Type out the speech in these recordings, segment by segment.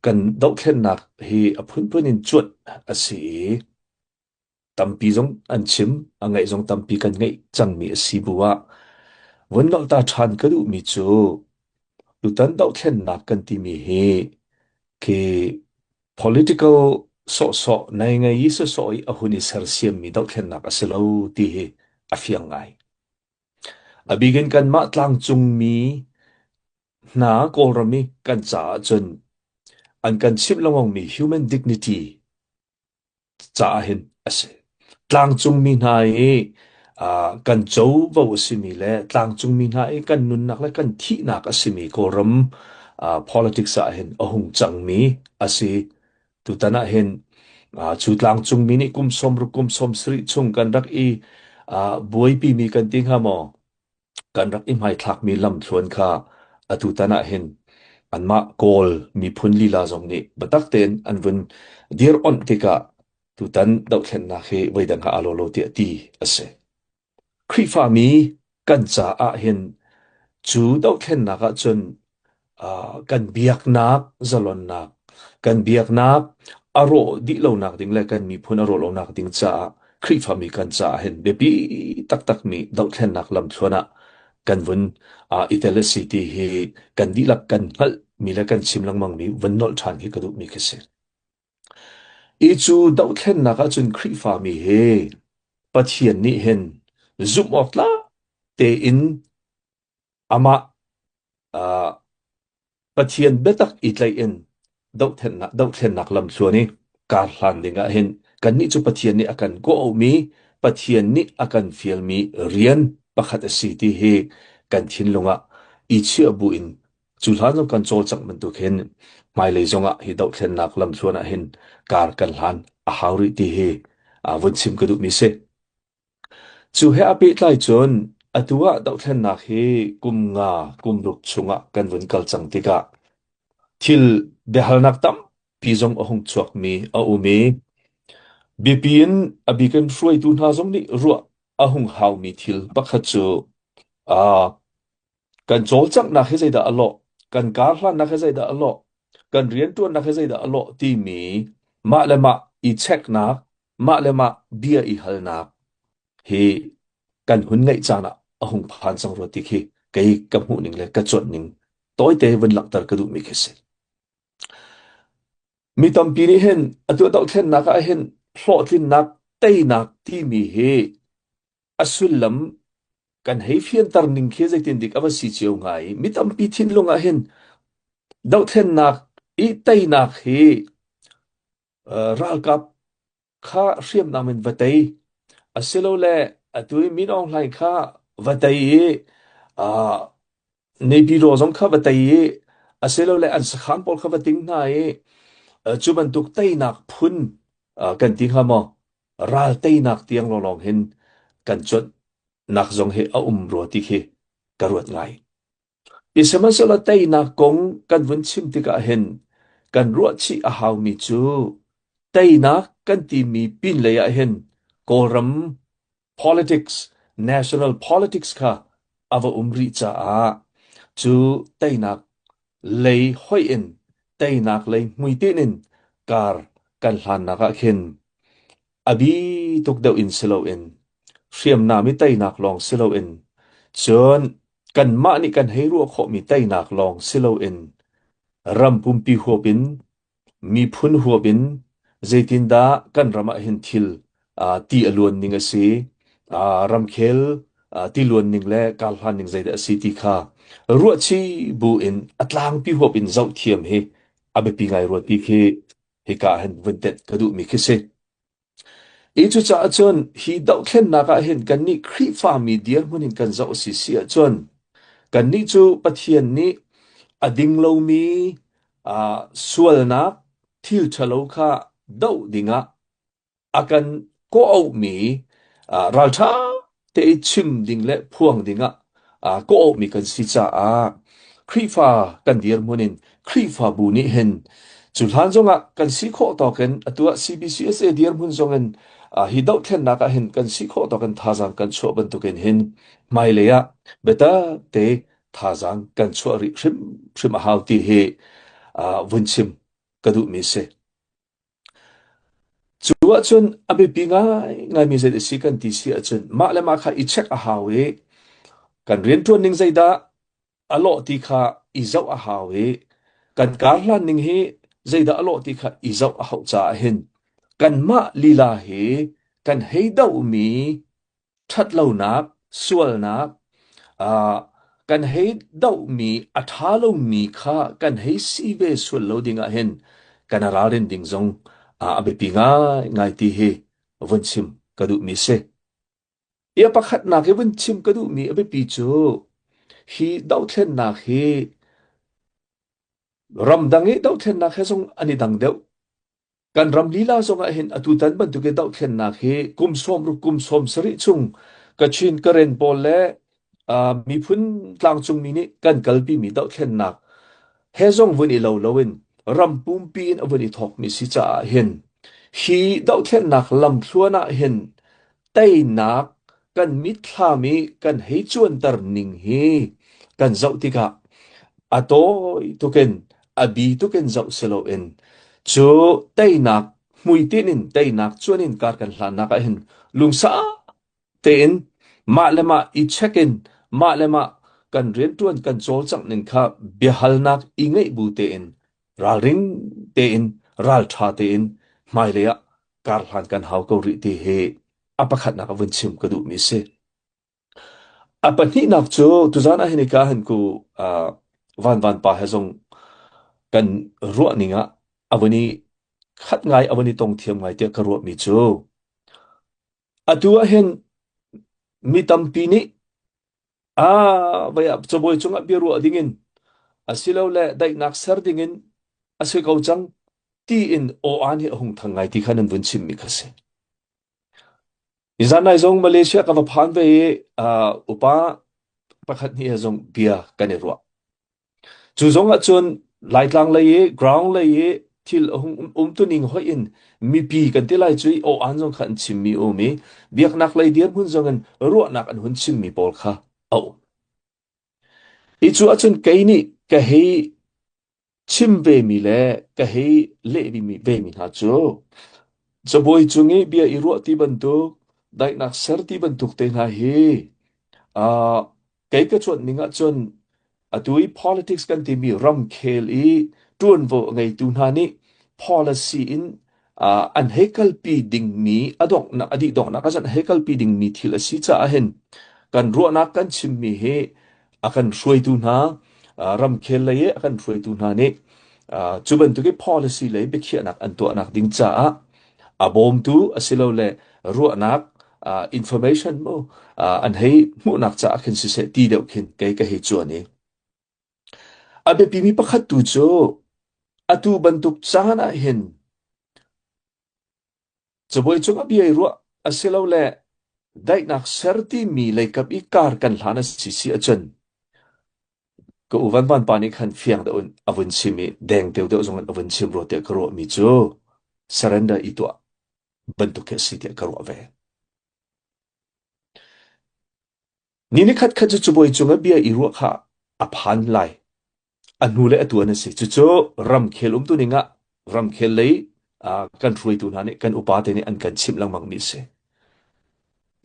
Kan dohthlennak hi a phunphun in cuanh a si i tampi zong an chim, a ngaih zong tampi kan ngeih cangmi a si bu ah vun nolh ta ṭhan ka duhmi cu tutan dohthlennak kan timi hi khi political sawhsawh nai ngei i sawsawh i a hun i sersiammi dohthlennak a si lo ti hi a fiang ngai. A bik in kanmah tlangcungmi hna Kawlram i kan caah cun an kan chimh lengmangmi human dignity caah hin a si. Tlangcungmi hna i kan covo a simi le tlangcungmi hna i kan nunnak le kan thihnak a simi Kawlram politics ah hin a hung cangmi a si. Tutan ah hin cu tlangcungmi nih kum 60 kum 70 chung kan rak i buaipimi kan ti hnga maw? Kan rak i hmaithlakmi lamthluan kha atutan ah hin anmah Kawl miphun lila zong nih biatak tein an vun dir-onh tikah tutan dohthlennak hi voidang ah aa lo lo tiah ti a si. Khrihfami kan caah hin cu dohthlennak ahcun kan biaknak zalonnak, kan biaknak a rawh dih lonak ding le kan miphun a rawh lonak ding caah Khrihfami kan caah hin biapi taktakmi dohthlennak lamthluan ah kan vun i tel a si ti hi kan dihlak kan hngalhmi le kan chim lengmangmi vun nolh ṭhan hi ka duhmi khi si. I cu dohthlennak ahcun Khrihfami hi Pathian nih hin zumh awk tlak tein amah Pathian biatak i tlaih in dohthlennak lamthluan i kar hlan ding ah hin kannih cu Pathian nih a kan kawhauhmi, Pathian nih a kan fialmi rian pakhat a si ti hi kan thinlung ah i chiah bu in cu hlan zong kan cawlcangh bantuk hin hmailei zong ah hi dohthlennak lamthluan ah hin kar kan hlan a hau rih ti hi vun chim ka duhmi si. Cu he aa pehtlai cun atu ah dohthlennak hi kum nga kum ruk chungah kan vun kal cang tikah thil biahalnak tampi zong a hung chuakmi a um i biapi in a bik in hruaitu hna zong nih ruah a hung haumi thil pakhat cu aa kan cawlcanghnak hi zeidah a lawh, kan karhlannak hi zeidah a lawh, kan rianṭuannak hi zeidah a lawh timi mah le mah i checknak, mah le mah bia i halnak hi kan hun ngeih caan ah a hung phan cang rua ti khi kei ka hmuh ning le ka cuanh ning tawite vun langhter ka duhmi khi si. Mi tampi nih hin atu dohthlennak ah hin hlawhtlinnak teinak timi hi a sullam kan hei fianter ning khi zeitin dik a va si cio hnga i mi tampi thinlung ah hin dohthlennak i teinak hi ralkap kha hriamnam in va tei asilole atu i Min Aung Hlaing kha va tei i uh, Naypyidaw zong kha va tei i asilole an sakhan pawl kha va ting hna i cu bantuk teinak phun kan ti hnga maw ral teinak tiang lawnglawng hin kan cuanhnak zong hi a um rua ti khi ka ruat ngai. Sihmanhsehlaw teinak kong kan vun chim tikah hin kan ruahchih a haumi cu teinak kan timi pinlei ah hin Kawlram politics, national politics kha a va um rih caah cu teinak lei hoih in teinak lei hmuitinh in kar kan hlannak ah khin a bi tuk deuh in si loin hriamnam i teinak lawng si loin cun kanmah nih kan hei ruah khawhmi teinak lawng si loin ram pumpi huap in miphun huap in zeitindah kan ram ah hin thil ti a luan ning a si, ramkhel ti luan ning le karhlan ning zeidah a si ti kha ruahchih bu in a tlangpi huap in zoh thiam hi a biapi ngai rua ti khi hika ah hin vun tenh ka duhmi khi si. I cucaah cun hi dohthlennak ah hin kannih Khrihfami dirhmun in kan zoh a si si ahcun kannih cu Pathian nih a ding lomi sualnak thil ṭhalo kha doh dingah a kan kawhauhmi ralṭha te i chim ding le phuang dingah kawhauhmi kan si caah Khrihfa kan dirhmun in Khrihfabu nih hin cu hlan zongah kan si khawh tawk in atu ah CBCUSA dirhmun zongin hi dohthlennak ah hin kan si khawh tawk in thazaang kan chuah bantukin hin hmailei ah biatak te thazaang kan chuah rih hrimhrim a hau ti hi. vun chim ka duhmi si. Cu ahcun a biapi ngaingaimi zei a si kan ti si ahcun mah le mah kha i check a hau i kan rianṭuan ning zeidah a lawh ti kha i zoh a hau i kan kar hlan ning hi zeidah a lawh ti kha i zoh a hauh caah hin kanmah lila hi kan hei dohmi ṭhatlonak, sualnak, uh, kan hei dohmi a ṭha lomi kha kan hei si ve sual lo ding ah hin kan ralrin ding zong uh, a biapi ngaingai ti hi vun chim ka duhmi si. Ia pakhatnak i vun chim ka duhmi a biapi cu hi dohthlennak hi ramdang i dohthlennak he zong an i dang deuh. Kan ram lila zong ah hin atutan bantuk i dohthlennak hi kum 60 kum 70 chung Kachin Karen pawl le uh, miphun tlangcungmi nih kan kalpimi dohthlennak he zong vun i lo loin ram pumpi in a vun i thawkmi si caah hin hi dohthlennak lamthluan ah hin teinak kan mitthlam i kan hei cuanter ning hi kan zoh tikah a tawi tukin a bi tukin zoh si loin cu teinak hmuitinh in teinak cuan in kar kan hlannak ah hin lungsa tein mah le mah i check in mah le mah kan rianṭuan kan cawlcangh ning kha biahalnak i ngeih bu tein ralring tein ralṭha tein hmailei ah karhlan kan hau ko rih ti hi a pakhatnak a vun chim ka duhmi si. A pahnihnak cu tuzan ah hin ka han ku uh, van van pa he zong kan ruah ning ah a vun i khat ngai a vun i tong thiam ngai tiah ka ruahmi cu atu ah hin mi tampi nih Ah, vai ah cabuai cungah biaruah dingin asilole daihnak ser dingin a si ko cang tiin aw-aan hi a hung thang ngai ti kha nan vun chimmi kha si. Nizan nai zong Malaysia ka va phan ve i uh, upa pakhat hnih he zong bia kan i ruah. Cu zong ahcun Laitlang lei i ground lei i thil a hung umtuning hoih in mipi kan ti lai cu i aw-aan zong kha an chimmi a um i biaknak lei dirhmun zong in ruahnak an hun chimmi pawl kha a um. Hi cu ahcun kei nih ka hei chim vemi le ka hei leh vemi hna cu cabuai cung i bia i ruah ti bantuk, daihnak ser ti bantuk te hna hi uh, Kei ka cuanh ning ahcun atu i politics kan timi ramkhel i ṭuanvo a ngeitu hna nih policy in uh, an hei kalpi dingmi a donghnak a dih donghnak ah cun hei kalpi dingmi thil a si caah hin kan ruahnak kan chimmi hi a kan hruaitu hna uh, ramkhel lei i a kan hruaitu hna nih uh, cu bantuk i policy lei biakhiahnak an tuahnak ding caah a bawmtu asilole ruahnak uh, information mu uh, an hei hmuhnak caah khin siseh ti deuh khin kei ka hei cuan i a biapimi pakhat tu cu atu bantuk caan ah hin cabuai cung a bia i ruah asilole daihnak ser timi leikap i kar kan hlan a si si ahcun ka u Van Van pa nih khan fiang deuh in a vun chim i deng deuh deuh zong in a vun chim rua tiah ka ruahmi cu surrender i tuah bantuk khi a si tiah ka ruah ve. Ni ni khat khat cu cabuai cung ah bia i ruah kha a phan lai. A hnu le a tuan a si. Cucu ramkhel umtu ning ah ramkhel lei kan hruaitu hna nih kan upa te nih an kan chimh lengmang mi a si.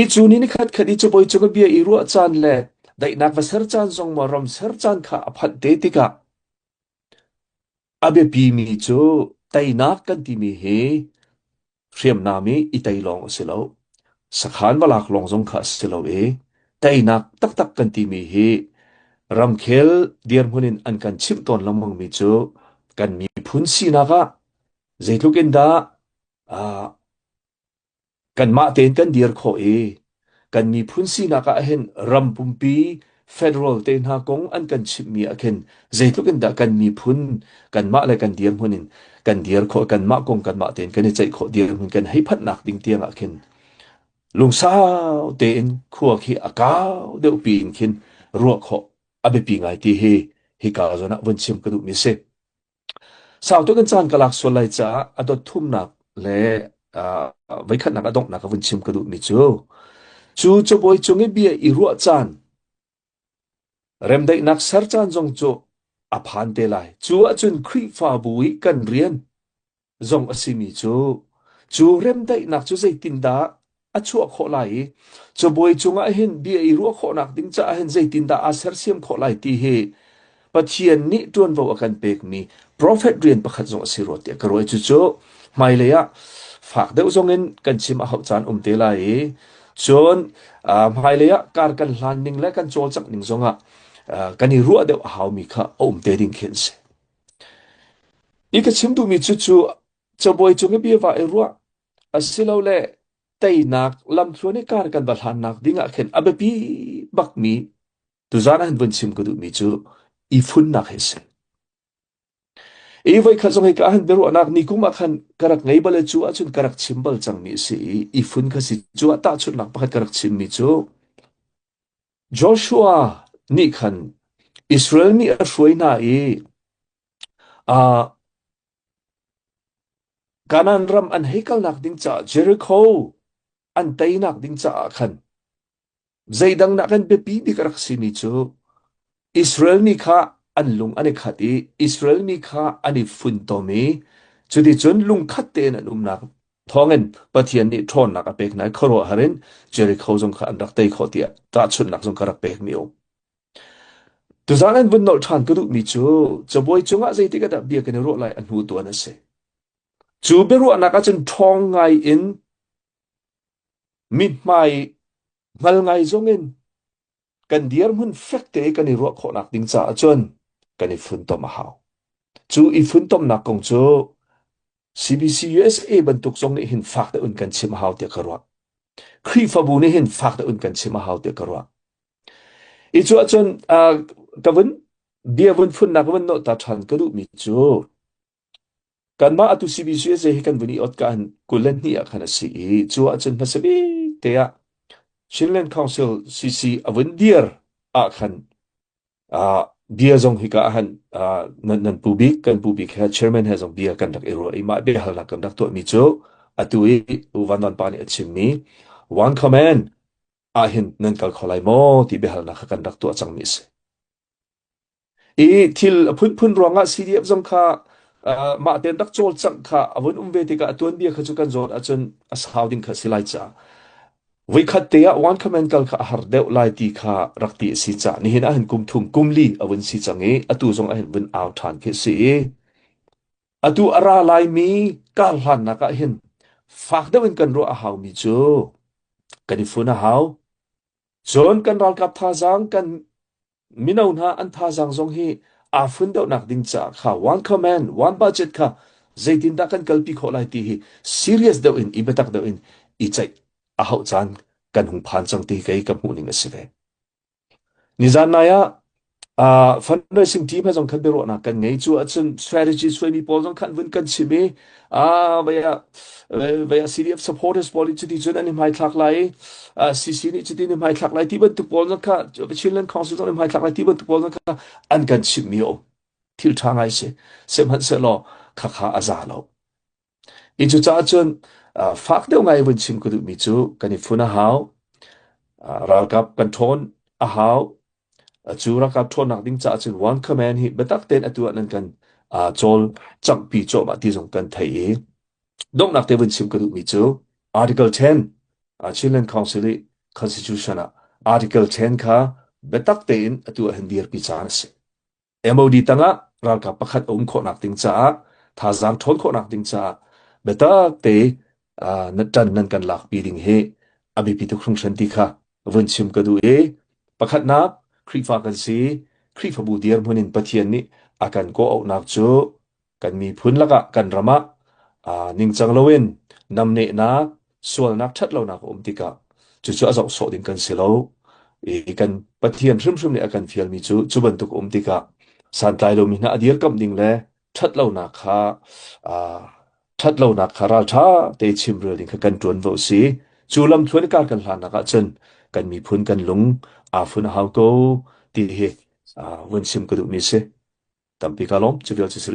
I cu ni ni khat khat i cabuai cung ah bia i ruah caan le daihnak va ser caan zong maw ram ser caan kha a phanh te tikah A biapimi cu teinak kan timi hi hriamnam i i tei lawng a si lo. Sakhan va lak lawng zong kha a si lo i teinak taktak kan timi hi ramkhel dirhmun in an kan chimh tawn lengmangmi cu kan miphun sinak ah zeitluk in dah uh, Kanmah tein kan dir khawh i kan miphun sinak ah hin ram pumpi federal te hna kong an kan chimhmi ah khin zeitluk in dah kan miphun kanmah le kan dirhmun in kan dir khawh kanmah kong kanmah tein kan i ceih khawh dirhmun kan hei phanhnak ding tiang ah khin lungsau tein khua khi a kau deuh pi in khin ruah khawh a biapi ngai ti hi hika zawn ah vun chim ka duhmi si. Sau tuk in caan ka lak sual lai caah a dot thumnak le uh, voikhatnak a donghnak ka vun chim ka duhmi cu cu cabuai cung i bia i ruah caan remdaihnak ser caan zong cu a phan te lai. Cu ahcun Khrihfabu i kan rian zong a simi cu cu remdaihnak cu zeitindah a chuah khawh lai i cabuai cungah hin bia i ruah khawhnak ding caah hin zeitindah aa sersiam khawh lai ti hi Pathian nih ṭuanvo a kan pekmi prophet rian pakhat zong a si rua tiah ka ruah. Cucu hmailei ah fak deuh zong in kan chim a hauh caan um te lai i cun hmailei ah kar kan hlan ning le kan cawlcangh ning zong ah kan i ruah deuh a haumi kha a um te ding khi an si. I ka chim duhmi cu cu cabuai cung i bia va i ruah asilole teinak lamthluan i kar kan va hlannak ding ah khin a biapi bakmi tuzaan ah hin vun chim ka duhmi cu i funnak hi a si. I voikhat zong hika ah hin biaruahnak ni kum ah khan ka rak ngei bal i cu ahcun ka rak chim bal cangmi a si i i fun kha si. Cu ah tahchunhnak pakhat ka rak chimmi cu Joshua nih khan Israel mi a hruai hna i uh, Kanaan ram an hei kalnak ding caah Jericho an teinak ding caah khan zeidang nak in biapi bik a rak simi cu Israel mi kha an lung an i khat i Israel mi kha an i funtom i cuticun lungkhat tein an umnak thawngin Pathian nih ṭhawnnak a pek hna i khuaruahhar in Jericho zong kha an rak tei khawh tiah tahchunhnak zong ka rak pekmi a um. Tuzaan an vun nolh ṭhan ka duhmi cu cabuai cungah zeitik ah dah bia kan i ruah lai a hnu tuan a si. Cu biaruahnak ahcun ṭhawng ngai in mithmai hngal ngai zongin kan dirhmun fek te kan i ruah khawhnak ding caah cun kan i funtom a hau. Cu i funtomnak kong cu CBC USA bantuk zong nih hin fak deuh in kan chim a hau tiah ka ruah. Khrihfabu nih hin fak deuh in kan chim a hau tiah ka ruah. I cu ahcun uh, ka vun bia vun funnak vun nawh ta ṭhan ka duhmi cu kanmah atu CBC USA hi kan vun i ot ka han 22 ah khan a si i cu ahcun hmasa bik te ah Chinland Council CC a vun dir ah khan uh, bia zong hika ah han uh, nan, nan pu bik kan pu bik he chairman he zong bia kan rak i ruah i mah biahalnak kan rak tuahmi cu atu i U Van Van Pa nih a chimmi one command ah hin nan kal kho lai maw ti biahalnak kha kan rak tuah cangmi a si. I thil a phunphun ruangah CDF zong kha uh, mah tein rak cawlcangh kha a vun um ve tikah a tuanbia kha cu kan zawt ahcun a sau ding kha a si lai caah voikhat te ah one command kal kha a har deuh lai ti kha rak ti a si caah nihin ah hin kum thum kum li a vun si cang i atu zong ah hin vun au ṭhan khi a si i atu a ra laimi kar hlannak ah hin fak deuh in kan ruah a haumi cu kan i fun a hau. Cun kan ralkap thazaang kan mino hna an thazaang zong hi aa fun deuhnak ding caah kha one command one budget kha zeitindah kan kalpi khawh lai ti hi serious deuh in i biatak deuh in i ceih a hauh caan kan hung phan cang ti kei ka hmuh ning a si ve. Nizan nai ah uh, fundraising team he zong khan biaruahnak kan ngei cu ahcun strategy suaimi pawl zong khan vun kan chim i ah vaya vaya CDF supporters pawl nih cuti cun an i hmaithlak lai i CC nih cuti in hmaithlak lai ti bantuk pawl zong kha Chinland Council zong nih hmaithlak lai ti bantuk pawl zong kha an kan chimmi a um thil ṭha ngai si sihmanhsehlaw khakha a za lo I cucaah cun fak deuh ngai vun chim ka duhmi cu kan i fun a hau. Ralkap kan ṭhawn a hau. Cu ralkap ṭhawnnak ding caah cun one command hi biatak tein atu ah nan kan cawl canghpi cuahmah ti zong kan theih i donghnak te vun chim ka duhmi cu Article 10 Chinland Council i Constitution ah Article 10 kha biatak tein atu ah hin dirpi caan a si. MOD tangah ralkap pakhat a um khawhnak ding caah thazaang ṭhawn khawhnak ding caah biatak te na ṭan nan kan lakpi ding hi a biapi tuk hringhran ti kha vun chim ka duh i pakhatnak Khrihfa kan si Khrihfabu dirhmun in Pathian nih a kan kawh-auhnak cu kan miphun lakah kan ram ah ningcang loin namnehnak sualnak ṭhatlonak a um tikah cucu a zoh sawh ding kan si lo i kan Pathian hrimhrim nih a kan fialmi cu cu bantuk a um tikah santlai lomi hna a dirkamh ding le ṭhatlonak kha ṭhatlonak kha ralṭha te chimrel ding kha kan ṭuanvo a si. Cu lamthluan kar kan hlannak ahcun kan miphun kan lung aa fun a hau ko ti hi vun chim ka duhmi a si. Tampi ka lawm. Cu vial cu si.